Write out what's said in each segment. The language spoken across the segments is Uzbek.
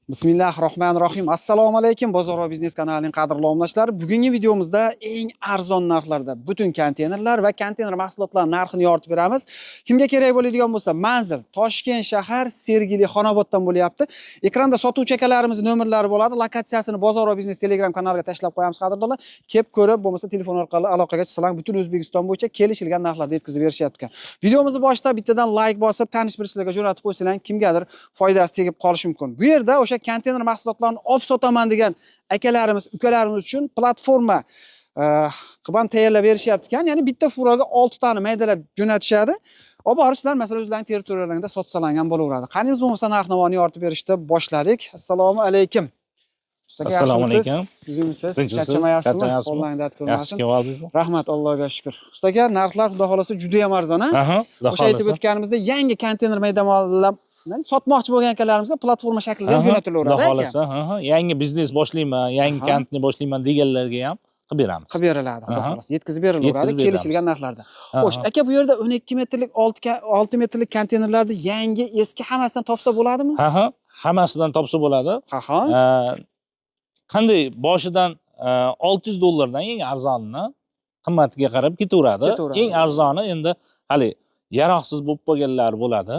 Bismillahir rohmanir rohim. Assalomu alaykum, Bozor va biznes kanalining qadrli obunachilari. Bugungi videomizda eng arzon narxlarda butun konteynerlar va konteyner mahsulotlari narxini yoritib beramiz. Kimga kerak bo'ladigan bo'lsa, manzil Toshkent shahar, Sergeli, Xonoboddan bo'lyapti. Ekranda sotuvchi akalarimizning nomerlari bo'ladi. Lokatsiyasini Bozor va biznes Telegram kanaliga tashlab qo'yamiz, qadrdonlar. Kelib ko'rib, bo'lmasa telefon orqali aloqaga chiqsalar, butun O'zbekiston bo'yicha kelishilgan narxlarda yetkazib berishyapti. Videomizni boshida bittadan like bosib, tanish bilishlarga jo'natib qo'ysalar, kimgadir foydasi tegib qolishi mumkin. Bu yerda o'sha konteyner mahsulotlarini olib sotaman degan akalarimiz, ukalarimiz uchun platforma qilib ham tayyorlab berishyapti ekan. Ya'ni bitta furaga 6 tani maydalab jo'natishadi. Olib borib sizlar, masalan, o'zlaring territoriyalaringda sotsalang ham bo'laveradi. Qani, biz bo'lmasa narx-navoni yoritib berishni boshladik. Assalomu alaykum. Usta aka, Assalomu yaxshimisiz? alaykum. Tuzukmisiz? Tinchmisiz? Charchamayapsizmi? Charchamayapsizmi? Qo'llaring dard Yaxshi ko'rmasin. kelib oldingizmi? Rahmat, Allohga shukr. Usta aka, narxlar xudo xolasa juda ham arzon, a? Aha, xudo O'sha aytib xohlasa. o'tganimizdek, yangi konteyner maydamalab sotmoqchi bo'lgan akalarimizga platforma shaklida ham Aha, jo'natilaveradi Xudo aka. xohlasa, aha, yangi biznes boshlayman, yangi kantni boshlayman deganlarga ham qilib beramiz. Qilib beriladi, xudo xohlasa. Yetkazib berilaveradi Yetkazib beramiz. Kelishilgan narxlarda. Xo'sh, aka, bu yerda 12 metrlik, 6 metrlik konteynerlarni yangi, eski hammasidan topsa bo'ladimi? Aha, hammasidan topsa bo'ladi. Ha. Qanday boshidan 600 dollardan eng arzonini qimmatiga qarab ketaveradi. Ketaveradi. Eng arzoni endi hali yaroqsiz bo'lib qolganlar bo'ladi.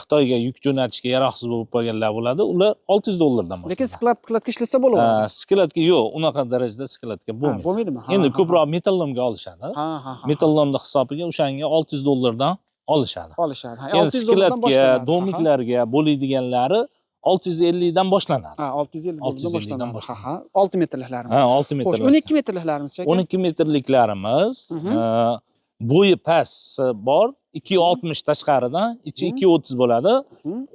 Xitoyga yuk jo'natishga yaroqsiz bo'lib qolganlar bo'ladi. Ular 600 dollardan Lekin boshlanadi. Skladga ishlatsa bo'laveradi. Skladga yo'q, unaqa darajada skladga bo'lmaydi. Bo'lmaydimi? Endi ko'proq металлолом ga olishadi. Ha, ha, ha. Металлолом ni hisobiga o'shanga 600 dollardan olishadi. Olishadi. Ha, Endi 600 dollardan skladga, boshlanadi. домик larga bo'ladiganlari 650 dan boshlanadi. Ha, 650 dollardan 650 dan boshlanadi. Ha, boshlanadi. ha. 6 metrliklarimiz. Ha, 6 Xo'sh, metr. 12 metrliklarimiz aka? 12 metrliklarimiz bo'yi pasti bor, 260 tashqaridan, ichi 230 bo'ladi.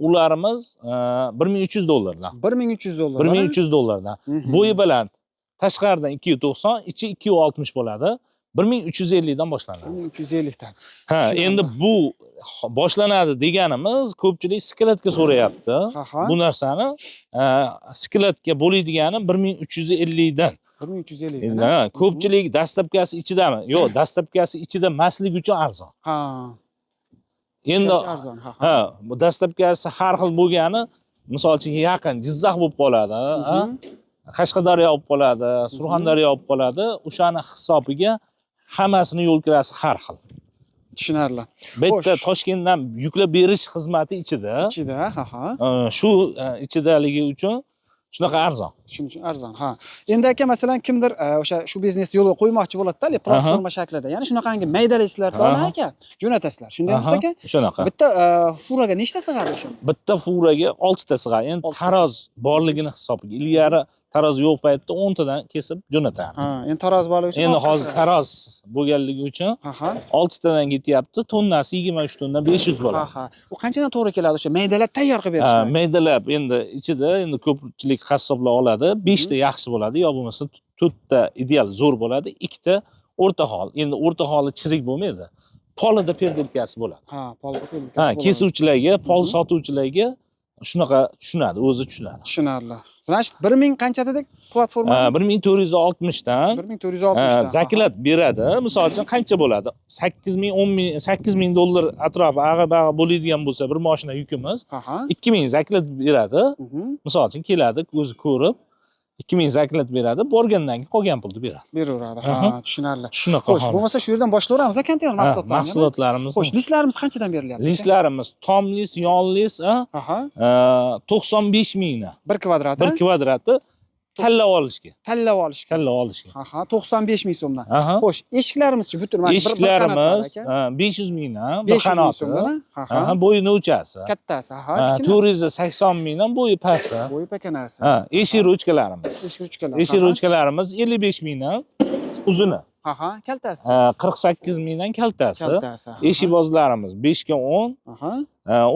Ularimiz 1300 dollardan. 1300 dollar. 1300 dollardan. Bo'yi baland. Tashqaridan 290, ichi 260 bo'ladi. 1350 dan boshlanadi. 1350 dan. Ha, Tushunarli. endi bu boshlanadi deganimiz, ko'pchilik skladga so'rayapti. Ha, ha. Bu narsani skladga bo'ladigani 1350 dan. 1350 Endi, dan. ha, ko'pchilik доставка si ichidami? Yo'q, доставка si ichida emasligi uchun arzon. Endi Shuncha arzon. Ha. Ha, bu доставка si har xil bo'lgani, misol uchun, yaqin Jizzax bo'lib qoladi, ha? Qashqadaryo bo'lib qoladi, Surxondaryo bo'lib qoladi. O'shani hisobiga hammasini yo'l kirasi har xil. Tushunarli. Bitta Xo'sh. Toshkentdan yuklab berish xizmati ichida. Ichida, ha. Shu ichidaligi uchun shunaqa arzon. Shuning uchun arzon, ha. Endi aka, masalan, kimdir o'sha shu biznesni yo'lga qo'ymoqchi bo'ladi-da, platforma shaklida. Ya'ni shunaqangi maydalaysizlar aka, jo'natasizlar. Shundaymi, aka? Shunaqa. Bitta furaga nechta sig'adi o'sha? Bitta furaga oltita sig'adi. Endi Oltita. Taroz borligini hisobiga. Ilgari taroz yo'q paytda 10 tadan kesib jo'natardi. Ha, endi taroz borligi uchun Endi oltita hozir sig'adi. Taroz bo'lganligi uchun Ha, ha. oltitadan ketyapti, tonnasi 23 tonna 500 bo'ladi. Ha, ha. U qanchadan to'g'ri keladi o'sha maydalab tayyor qilib Ha, berishlar? Maydalab endi ichida endi ko'pchilik qassoblar oladi. Beshta yaxshi bo'ladi, yo bo'lmasa to'rtta ideal zo'r bo'ladi, ikkita o'rta hol. Endi o'rta holi chirik bo'lmaydi. Polida переделка si bo'ladi. Ha, pol. Ha, kesuvchilarga, pol sotuvchilarga shunaqa tushunadi, o'zi tushunadi. Tushunarli. Значит, 1000 qancha dedik platforma? 1460 dan. 1460 dan. Заклад beradi. Misol uchun, qancha bo'ladi? 8000, 10 000, 8000 dollar atrofi ag'i bag'i bo'ladigan bo'lsa bir mashina yukimiz, Ha, ha. 2000 заклад beradi. Misol uchun, keladi, o'zi ko'rib 2000 заклад beradi, borgandan keyin qolgan pulni beradi. Beraveradi. Ha, tushunarli. Shunaqa Xo'sh, holat. bo'lmasa shu yerdan boshlayveramiz konteyner Ha, mahsulotlarini. Mahsulotlarimiz. Xo'sh, listlarimiz qanchadan berilyapti? Listlarimiz tom list, yon list, ha, Aha. 95 mingdan. Bir kvadrat. Bir kvadrati tanlab olishga. Tanlab olishga. Tanlab olishga. Ha, 95 ming so'mdan. Aha. Xo'sh, eshiklarimizchi, butun mana shu bir qanot bor, Eshiklarimiz aka. 500 mingdan bir 500 ming qanoti. so'mdan. Ha. Aha, bo'yi novchasi. Kattasi, ha, Ha, kichinasi. 480 mingdan bo'yi pasti. Bo'yi pakanasi. Ha, eshik ruchkalarimiz. Eshik ruchkalar. Eshik ruchkalarimiz 55 mingdan uzuni. Ha, kaltasi. Ha, 48 mingdan kaltasi. Kaltasi. Eshikbozlarimiz 5 ga 10, ha,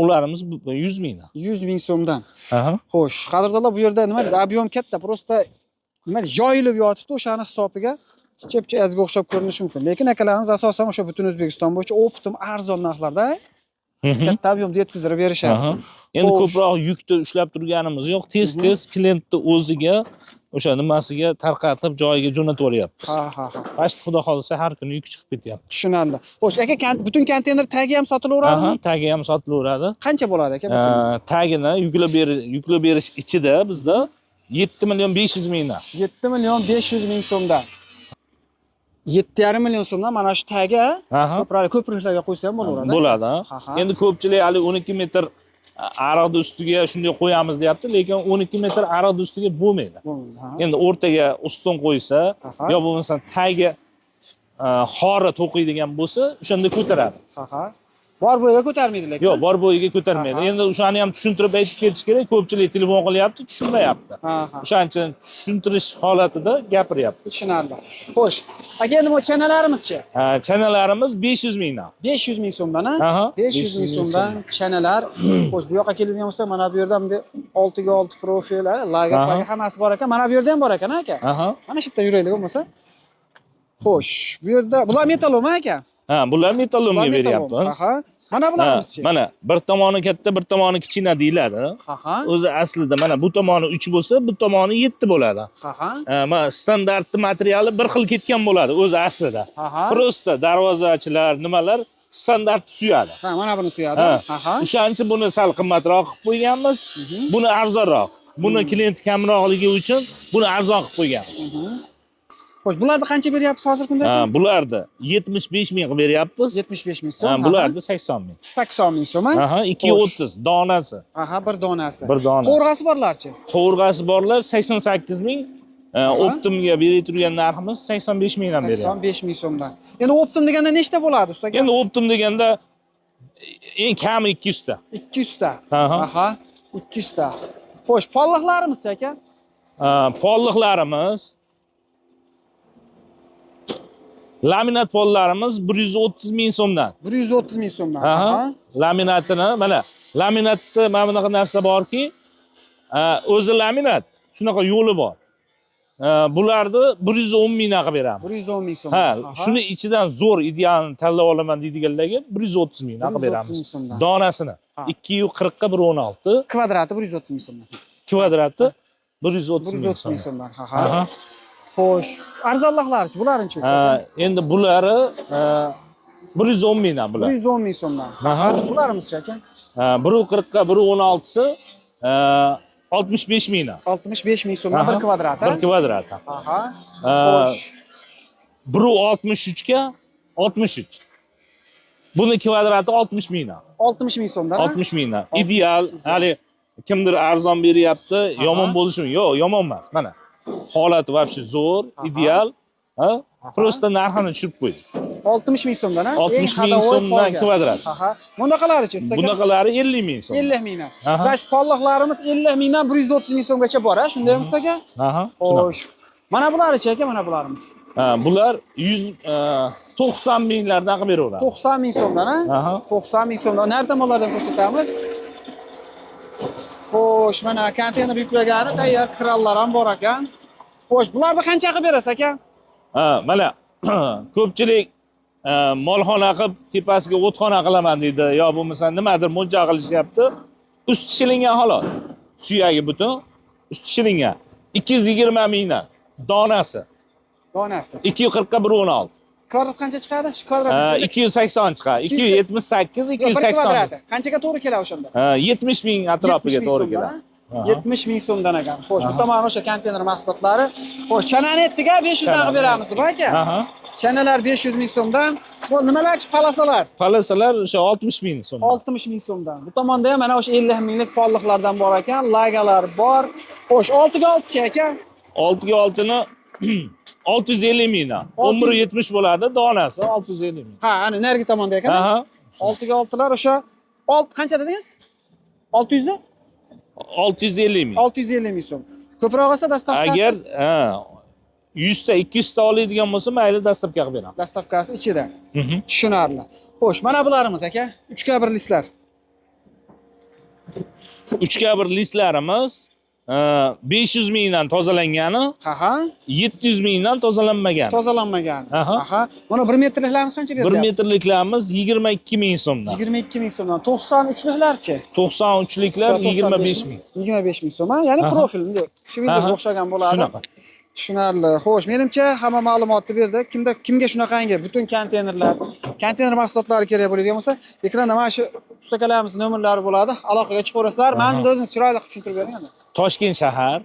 ularimiz 100 mingdan. 100 ming so'mdan. Aha. Xo'sh, qadrdonlar, bu yerda nima deydi? Объем katta, просто nima deydi, yoyilib yotibdi, o'shani hisobiga chepchazga o'xshab ko'rinishi mumkin. Lekin akalarimiz asosan o'sha butun O'zbekiston bo'yicha оптом arzon narxlarda katta объем da yetkazdirib berishadi. Aha. Endi Xo'sh. ko'proq yukni ushlab turganimiz yo'q. Tez tez klientni o'ziga O'sha nimasiga tarqatib joyiga jo'natib yuboryapmiz. Ha, ha, ha. Pashт xudo xohlasa har kuni yuk chiqib ketyapti. Tushunarli. Xo'sh, aka, butun konteyner tagi ham sotilaveradimi? Aha, tagi ham sotilaveradi. Qancha bo'ladi aka butun? Tagini yuklab berish ichida bizda 7 million 500 mingdan. 7 million 500 ming so'mdan. 7,5 million so'mdan mana shu tagi ko'proq ko'priklarga qo'ysa ham bo'laveradi. Bo'ladi. Ha, ha. Endi ko'pchilik hali 12 metr ariqni ustiga shunday qo'yamiz deyapti, lekin 12 metr ariqni ustiga bo'lmaydi. Bo'lmaydi, ha. Endi o'rtaga ustun qo'ysa, Aha. yo bo'lmasa tagi xori to'qiydigan bo'lsa, o'shanda ko'taradi. Ha, ha. Bor bo'yiga ko'tarmaydi lekin. Yo'q, bor bo'yiga ko'tarmaydi. Aha. Endi o'shani ham tushuntirib aytib ketish kerak. Ko'pchilik telefon qilyapti, tushunmayapti. Ha, ha. O'shaning uchun tushuntirish holatida gapiryapti. Tushunarli. Xo'sh, aka, endi bu chanalarimiz-chi? Chanalarimiz 500 mingdan. 500 ming so'mdan, ha? Aha, 500 ming so'mdan chanalar. Xo'sh, bu yoqqa keladigan bo'lsak, mana bu yerda bunday 6 ga 6 profillar, lager, Aha. hammasi bor ekan. Mana bu yerda ham bor ekan, aka. Aha. Mana shu yerda yuraylik bo'lmasa. Xo'sh, bu yerda bular metallom aka. Ha, bular metallomga Bular metallom. beryapmiz. Aha. Mana Ha, bularimiz-chi? mana bir tomoni katta, bir tomoni kichkina deyiladi. Ha, ha. O'zi aslida mana bu tomoni 3 bo'lsa, bu tomoni 7 bo'ladi. Ha, ha. Ha, mana standartli materiali bir xil ketgan bo'ladi o'zi aslida. Ha, ha. Prosta darvozachilar, nimalar standart suyadi. Ha, mana buni suyadi. Ha. Ha, ha. O'shaning uchun buni sal qimmatroq qilib qo'yganmiz. Buni arzonroq. Buni klient kamroqligi uchun buni arzon qilib qo'yganmiz. Xo'sh, bularni qancha beryapsiz hozirgi kunda? Ha, bularni 75 ming qilib beryapmiz. 75 ming so'm. Ha, bularni 80 ming. 80 ming so'm. ha? Aha, 230 donasi. Aha, bir donasi. Bir donasi. Qo'rg'asi borlarchi? Qovurg'asi borlar 88 ming. Optimga berib turgan narximiz 85 mingdan beryapmiz. 85 ming so'mdan. Endi optim deganda nechta bo'ladi usta aka? Endi optim deganda eng kami 200 ta. 200 ta. Aha. Aha, 200 ta. Xo'sh, polliqlarimiz aka? Polliqlarimiz laminat pollarimiz 130 ming so'mdan. 130 ming so'mdan. Aha. Aha. Laminatini mana laminatda mana bunaqa narsa borki, o'zi laminat shunaqa yo'li bor. Bularni 110 mingdan qilib beramiz. 110 ming so'm. Ha, shuni ichidan zo'r idealni tanlab olaman deydiganlarga 130 mingdan qilib 130 beramiz. ming so'mdan. Donasini Ha. 240 ga 116 Kvadrati 130 ming so'mdan. kvadrati 130 ming 130 ming so'm. so'mdan. Ha, ha. Aha. Xo'sh, arzonliqlarchi, bularinchi? Ha, endi bulari 110 mingdan bular. 110 ming so'mdan. Aha. Bularimizchi aka? 140 ga 116 65 mingdan. 65 ming so'mdan bir Aha. kvadrat, ha? Bir kvadrat. Aha. Ha, Xo'sh. 163 ga 63. Buni kvadrati 60 mingdan. 60 ming so'mdan. ha? 60 mingdan. Ideal, hali kimdir arzon beryapti, yomon bo'lishi mumkin. Yo'q, yomon emas. Mana. Holati вообще zo'r, Aha. ideal. Ha? Aha. Prosta narxini tushirib qo'ydik. 60 ming so'mdan, ha? 60 Eng ming hadavoy so'mdan polga. kvadrat. Aha. Bunaqalarichi usta aka? Bunaqalari 50 ming so'm. 50 mingdan. Aha. Mana shu polliqlarimiz 50 mingdan 130 ming so'mgacha bor, ha? Shundaymi usta aka? Aha. Shunaqa. Xo'sh. Mana bularichi aka, mana bularimiz. Ha, bular 190 minglardan qilib beraveradi. 90 ming so'mdan, ha? Aha. 90 ming so'mdan. Nari tomonlardan ko'rsatamiz. Xo'sh, mana konteyner yuklagani tayyor krallar ham bor ekan. Xo'sh, bularni qancha qilib berasiz aka? Ha, mana ko'pchilik molxona qilib tepasiga o'txona qilaman deydi, yo bo'lmasa nimadir mo'ljal qilishyapti. Usti shilingan xolos. Suyagi butun usti shilingan. 220 mingdan donasi. Donasi. 240 ga 116. Kvadrat qancha chiqadi? Shu kvadrat. 280 chiqadi. 278, Yo'q, bir 280. kvadrati. Qanchaga to'g'ri keladi o'shanda? Ha, 70 ming atrofiga 70 ming to'g'ri so'mdan, keladi. ha? Aha. 70 ming so'mdan ekan. Xo'sh, bu Aha. tomon o'sha konteyner mahsulotlari. Xo'sh, chanani aytdik, ha, 500 dan qilib beramiz deb aka. Aha. Chanalar 500 ming so'mdan. Bu nimalarchi palasalar? Palasalar o'sha 60 ming so'm. 60 ming so'mdan. Bu tomonda ham mana o'sha 50 minglik polliqlardan bor ekan, lagalar bor. Xo'sh, 6 ga 6 chi aka? 6 ga 6 ni 650 mingdan. 11.70 bo'ladi donasi 650 ming. Ha, ana narigi tomonda ekan. Aha. 6 ga 6lar o'sha 6 qancha dedingiz? 600 i? 650 ming. 650 ming so'm. Ko'proq olsa dastavkasi? Agar ha, 100 ta 200 ta oladigan bo'lsa, mayli dastavka qilib beraman. Dastavkasi ichida. Mhm. Tushunarli. Xo'sh, mana bularimiz aka, 3 ga 1 listlar. 3 ga 1 listlarimiz 500 mingdan tozalangani, Ha. 700 mingdan tozalanmagan. Tozalanmagan. Aha. Aha. Mana 1 metrliklarimiz qancha 1 berilyapti? metrliklarimiz 22 ming so'mdan. 22 ming so'mdan. 93liklarchi? 93liklar 25 ming. 25 ming so'm, ha? Ya'ni profil bunday shviderga o'xshagan bo'ladi. Shunaqa. Tushunarli. Xo'sh, menimcha hamma ma'lumotni berdi. Kimda kimga shunaqangi butun konteynerlar, konteyner mahsulotlari kerak bo'ladigan bo'lsa, ekranda mana shu ustakalarimiz nomerlari bo'ladi. Aloqaga chiqaverasizlar. Manzilni o'zingiz chiroyli qilib tushuntirib bering endi. Toshkent shahar,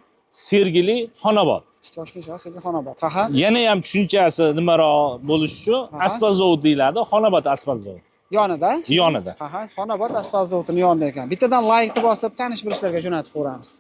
Sergeli, Xonobod. Toshkent shahar, Sergeli, Xonobod. Ha. Yana ham tushunchasi nimaroq bo'lishi uchun asfalt zavod deyiladi, Xonobod asfalt zavodi Yonida. Yonida. Ha, Xonobod asfalt zavodini yonida ekan. Bittadan laykni bosib, tanish bilishlarga jo'natib ko'ramiz.